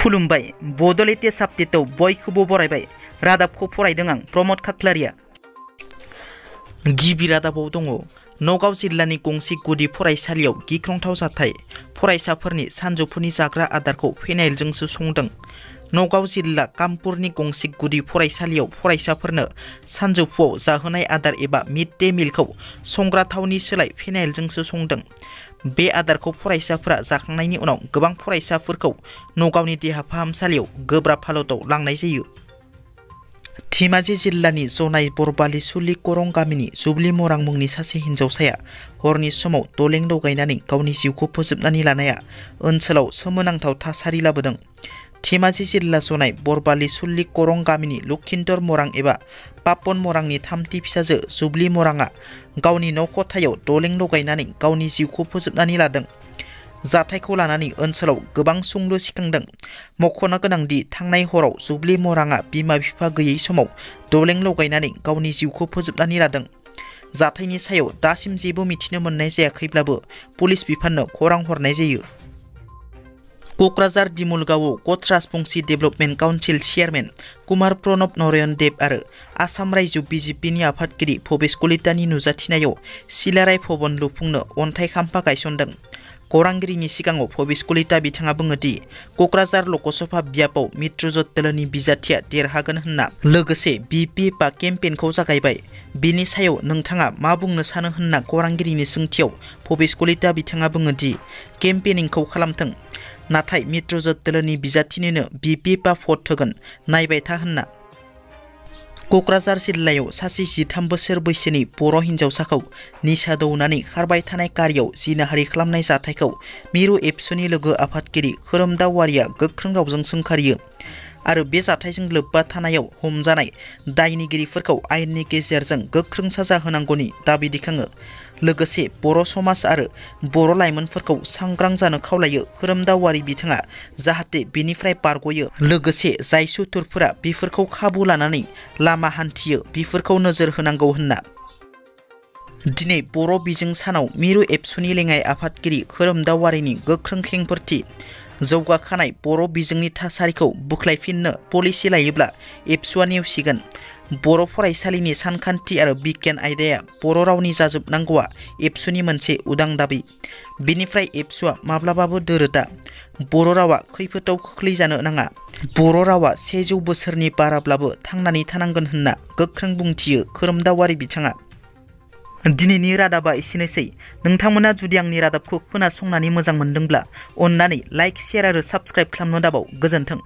खुलुमबाय बड'लेण्ड साबजेक्टआव बयखौबो बरायबाय रादाबखौ फरायदों आं प्रमद खाख्लारिया। गिबि रादाबाव दङ नगाव जिल्लानि गंसे गुदि फरायसालियाव गिख्रंथाव जाथाय फरायसाफोरनि सानजौफुनि जाग्रा आदारखौ फेनाइलजोंसो संदों। नगाव जिल्ला कामपुरनि गंसे गुदि फरायसालियाव फरायसाफोरनो सानजौफुआव जाहोनाय आदार एबा मिड डे मिलखौ संग्रा थावनि सोलाय फेनाइलजोंसो संदों। बे आदारखौ फरायसाफोरा जाखांनायनि उनाव गोबां फरायसाफोरखौ नगावनि देहा फाहामसालियाव गोब्राब हालोदाव लांनाय जायो। धेमाजि जिल्लानि जनाय बरबालि सुलि करं गामिनि जुबलि मरां मुंनि सासे हिन्जावसाया हरनि समाव दलें लगायनानै गावनि जिउखौ फोजोबनानै लानाया ओनसोलाव सोमोनांथाव थासारि लाबोदों। धेमाजि जिल्ला जनाय बरबालि सुलि करं गामिनि लखिन्दर मरां एबा पापन मरांनि थामथि फिसाजो जुबलि मरांआ गावनि न' खथायाव दलें लगायनानै गावनि जिउखौ फोजोबनानै लादों। जाथायखौ लानानै ओनसोलाव गोबां सोंलु सिखांदों। मख'नो गोनांदि थांनाय हराव जुबलि मरांआ बिमा बिफा गैयै समाव दलें लगायनानै गावनि जिउखौ फोजोबनानै लादों। जाथायनि सायाव दासिम जेबो मिथिनो मोननाय जायाखैब्लाबो पुलिस बिफाननो खौरां हरनाय जायो। क'क्राझार दिमुलगावआव Koch Rajbongshi development council chairman Kumar Pranab Narayan Deb आरो आसाम रायजो बिजेपिनि आफादगिरि भबेश कलितानि नुजाथिनायाव सिलाराय भवन लुफुंनो अन्थाइ खाम्फा गायसनदों। खौरांगिरिनि सिगाङाव भबेश कलिता बिथाङा बुङो दि क'क्राझार लकसभा बियाबाव मित्रजोट दोलोनि बिजाथिया देरहागोन होनना लोगोसे BPFआ केम्पेइनखौ जागायबाय। बिनि सायाव नोंथाङा मा बुंनो सानो होनना खौरांगिरिनि सोंथियाव भबेश कलिता बिथाङा बुङो दि केम्पेइनिंखौ खालामथों नाथाय मित्रजोट दोलोनि बिजाथिनोनो BPFआ भट होगोन नायबाय था होनना। क'क्राझार जिल्लायाव सासे 13 बोसोर बैसोनि बर' हिन्जावसाखौ निसा दौनानै खारबाय थानाय गारियाव जिनाहारि खालामनाय जाथायखौ मिरु एबसुनि लोगो आफादगिरि खोरोमदाव वारिया गोख्रों रावजों सोंखारियो आरो बे जाथायजों लोब्बा थानायाव हमजानाय दायनिगिरिफोरखौ आयेननि गेजेरजों गोख्रों साजा होनांगौनि दाबि दैखाङो। लोगोसे बर' समाज आरो बर' लाइमोनफोरखौ सांग्रां जानो खावलायो। खोरोमदाव वारि बिथाङा जाहाथे बेनिफ्राय बारग'यो लोगोसे जाय सुथुरफोरा बेफोरखौ खाबु लानानै लामा हान्थियो बेफोरखौ नोजोर होनांगौ होनना। दिनै बर' बिजों सानाव मिरु एबसुनि लेङाइ आफादगिरि खोरोमदाव वारिनि गोख्रों खेंफोरथि जौगाखानाय बर' बिजोंनि थासारिखौ बोख्लायफिननो पलिसि लायोब्ला एबसुआ नेवसिगोन। बर' फरायसालिनि सानखान्थि आरो बिगियान आयदाया बर' रावनि जाजोबनांगौआ एबसुनि मोनसे उदां दाबि। बेनिफ्राय एबसुआ माब्लाबाबो दोरोदा। बर' रावा खैफोदाव खोख्लैजानो नाङा। बर' रावा 100 बोसोरनि बाराब्लाबो थांनानै थानांगोन होनना गोख्रों बुंथियो खोरोमदाव वारि बिथाङा। दिनैनि रादाबा एसेनोसै। नोंथांमोना जुदि आंनि रादाबखौ खोनासंनानै मोजां मोनदोंब्ला अन्नानै लाइक, शेयार आरो साबस्क्राइब खालामनो दाबाव। गोजोन्थों।